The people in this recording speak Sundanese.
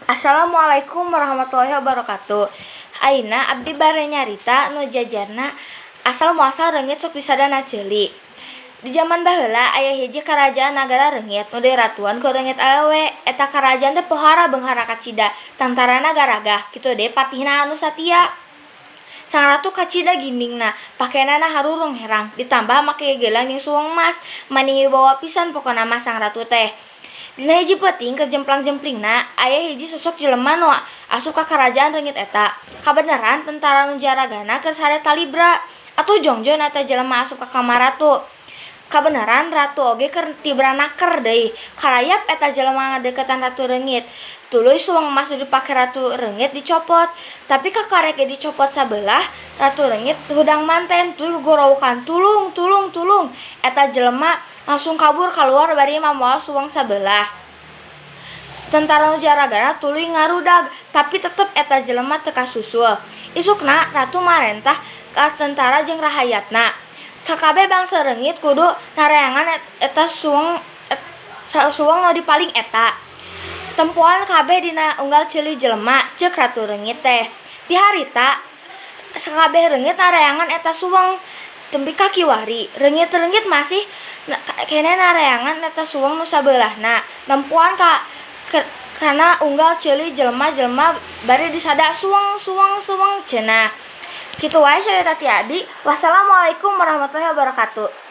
Assalamualaikum warahmatullahi wabarakatuh. Ayeuna abdi bade nyarita nu jajarna asal muasal reungit sok disadana ceuli. Di jaman baheula aya hiji karajaan nagara reungit nu diratuan ku reungit awewe. Eta karajaan teh pohara beunghar kacida, tantarana garagah, kitu deui patihna anu satia. Sang ratu kacida gindingna, pakenana harurung herang, ditambah make gelang jeung suweng emas, mani wibawa pisan pokona mah sang ratu teh. Dina hiji peuting keur jemplang-jemplingna, aya hiji sosok jelema nu asup ka karajaan reungit eta. Kabeneran tentara nu jaragana keur sare talibra. Atuh jongjon eta jelema asup ka kamar ratu. Kabeneran ratu oge keur tibra naker deui. Karayap eta jelema ngadeukeutan ratu reungit. Tuluy suweng emas nu dipake ratu reungit dicopot. Tapi kakarek ge dicopot sabelah, ratu reungit hudang manten tuluy gogorowokan, "Tulung, tulung, tulung!" Eta jelema langsung kabur kaluar bari mamoal suweng sabelah. Tentara nu jaragana tuluy ngarudag, tapi tetep eta jelema teu kasusul. Isukna ratu marentah ka tentara jeung rahayatna. Sakabeh bangsa reungit kudu nareangan eta suweng nu dipaling eta. Tempoan kabeh dina unggal ceuli jelema, ceuk ratu reungit teh. Ti harita sakabeh reungit nareangan eta suweng tepi ka kiwari. Reungit-reungit masih keneh nareangan eta suweng nu sabeulahna. Nempoan kana unggal ceuli jelema-jelema bari disada, "Suweng, suweng, suweng," cenah. Kitu wae carita ti abdi. Wassalamualaikum warahmatullahi wabarakatuh.